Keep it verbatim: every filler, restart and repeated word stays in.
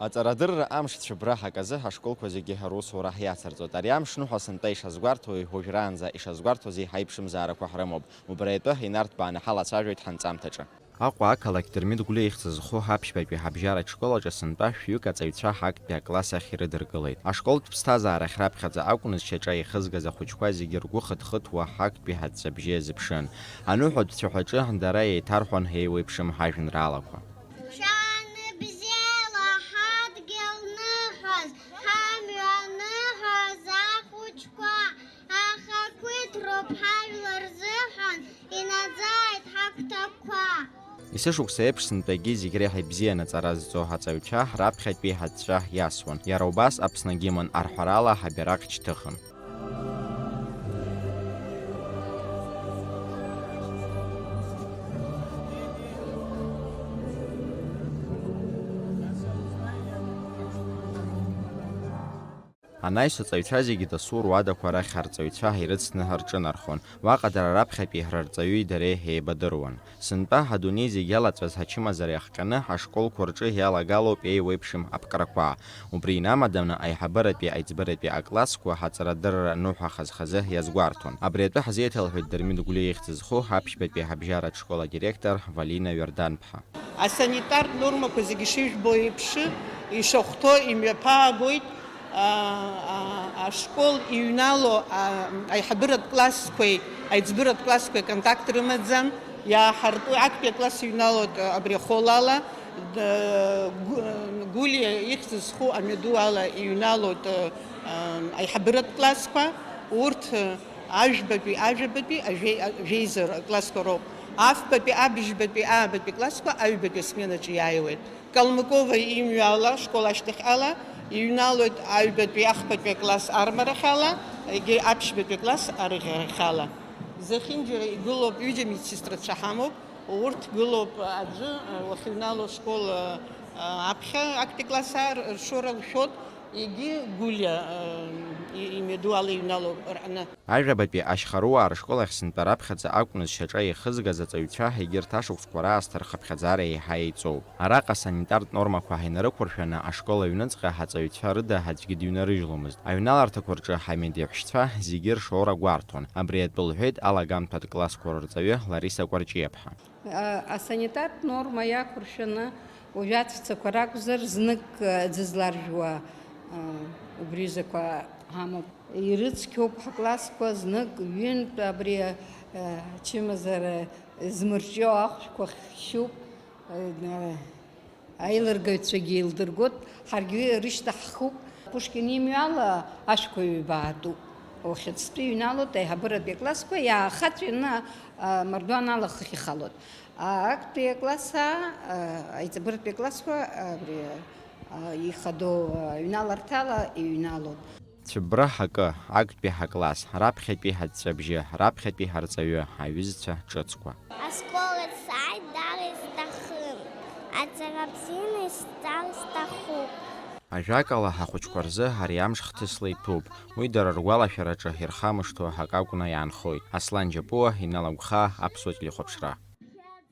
Аҵарадырра амш цәыббра ҳаказы ҳашколқәа зегьы русура ҳиацырҵоит. Ари амш ныҳәа сынтәа ишазгәарҭои, уажәраанӡа ишазгәарҭози ҳаиԥшымзаарақәа ҳрымоуп. Убри атәы инарҭбааны ҳалацәажәоит ҳанҵамҭаҿы. Аҟәа ақалақь Дырмит Гәлиа ихьӡ зху аԥшьбатәи ҳабжьаратә школ аҿы сынтәа шәҩык аҵаҩцәа ҳактәи акласс ахь ирыдыркылеит. Ашколтә ԥсҭазаара ахь раԥхьаӡа акәны зшьаҿа ихызгаз ахәыҷқәа зегьы ргәы хыҭхыҭуа ҳактәи ҳаҵәҵәабжьы иазыԥшын. Аныҳәатә цәаҳәаҿы дара еиҭарҳәон еиуеиԥшым ҳажәеинраалақәа. Шәааны бзиала ҳадгьыл ныҳәаз, ҳамҩа ныҳәаз ахәыҷқәа, ахақәиҭроуп ҳажәлар рзыҳәан, инаӡааит ҳагәҭақәа. Есышықәса еиԥш сынтәагьы зегь реиҳа ибзианы аҵара зҵо аҵаҩцәа раԥхьатәи ҳаҵәҵәа иасуан. Иара убас Аԥсны агимн арҳәарала ҳабираҟ шьҭыхын. Анаҩс аҵаҩцәа зегьы дасу руадақәа рахь арҵаҩцәа ирыцны рҿынархон. Уаҟа дара раԥхьатәи рырҵаҩи дареи еибадыруан. Сынтәа адунеи зегь иалаҵәаз ачымазара иахҟьаны ҳашколқәа рҿы иалагалоуп еиуеиԥшым аԥкрақәа. Убри инамаданы аиҳабыратәи аиҵбыратәи аклассқәа ҳаҵарадырра ныҳәа хаз-хазы иазгәарҭон. Абри атәы ҳзеиҭалҳәеит Дырмит Гәлиа ихьӡ зху аԥшьбатәи ҳабжьаратә школ адиректор Валина Иордан-ԥҳа. Асанитартә нормақәа зегьы шыжәбо еиԥш, ишахәҭоу имҩаԥаагоит, а, а, ашкол иҩнало, а, аиҳабыратә классқәеи аиҵбыратә классқәеи аконтакт рымаӡам, иааҳарту актәи акласс иҩналоит, а, абри ахәылала, д-, Гу-, Гәлиа ихьӡ зху амҩаду ала иҩналоит, а, а, аиҳабыратә классқәа, урҭ, а, Ажәбатәи, ажәабатәи, ажәеи-, ажәеизар классқәа роуп. Афбатәи, абжьбатәи, аабатәи классқәа аҩбатәи асменаҿы иааиуеит. Калмыкова имҩала, ашкол ашьҭахьала, иҩналоит аҩбатәи, ахԥатәи акласс армарахьала, егьи аԥшьбатәи акласс арӷьарахьала. Зехьынџьара игылоуп, ҩыџьа медсестрацәа ҳамоуп. Урҭ гылоуп аӡәы, уахьыҩнало ашкол, аԥхьа актәи класс ар-, ршоура лшәоит. Егьи Гәлиа, э, и-, имҩаду ала иҩналоуп рҟны. Ажәабатәи ашьхаруаа рышкол ахь сынтәа раԥхьаӡа акәны зшьаҿа ихызгаз аҵаҩцәа егьырҭ ашықәсқәа раасҭа рхыԥхьаӡара еиҳа еиҵоуп. Араҟа санитартә нормақәа ҳаинарықәыршәаны, ашкол аҩныҵҟа ҳаҵаҩцәа рыда аӡәгьы дыҩнарыжьломызт. Аҩналарҭақәа рҿы ҳамедеиҳәшьцәа зегьы ршоура гәарҭон. Абри атәы лҳәеит алагамҭатә классқәа рырҵаҩы Лариса Кәарҷиаԥҳа. А, асанитартә норма иақәыршәаны, уажә аҵәцақәа ракәзар, знык, а, аӡы зларжәуа, а, убри закәа ҳамоуп. Ирыцқьоуп ҳаклассқәа, знык, ҩынтә, абри, а, ачымазара змырҿио ахәшәқәа хьшьуп, а, аилыргаҩцәагьы еилдыргоит, ҳаргьы рышьҭа ҳхуп. Пушкин имҩала ашәқәа ҩба аатуп. Уахьыҵтәи иҩналоит аиҳабыратәи аклассқәа, иаахаҵәины, а, амардуан ала хыхь ихалоит. А, актәи акласс, а, аиҵбыратәи аклассқәа, абри, а, ихадоу, а, ҩналарҭала иҩналоит. Цәыббра ҳакы, актәи ҳакласс, раԥхьатәи ҳаҵәҵәабжьы, раԥхьатәи ҳарҵаҩы, аҩызцәа ҿыцқәа. Аскол сааит, дара исҭахым. Аҵара бзианы исҵар сҭахуп. Ажәакала, ҳахәыҷқәа рзы ари амш хҭысла иҭәуп. Уи дара ргәалашәараҿы ирхамышҭуа акы акәны иаанхоит. Аслан Џьапуа, Инал Агәхаа, Аԥсуа телехәаԥшра.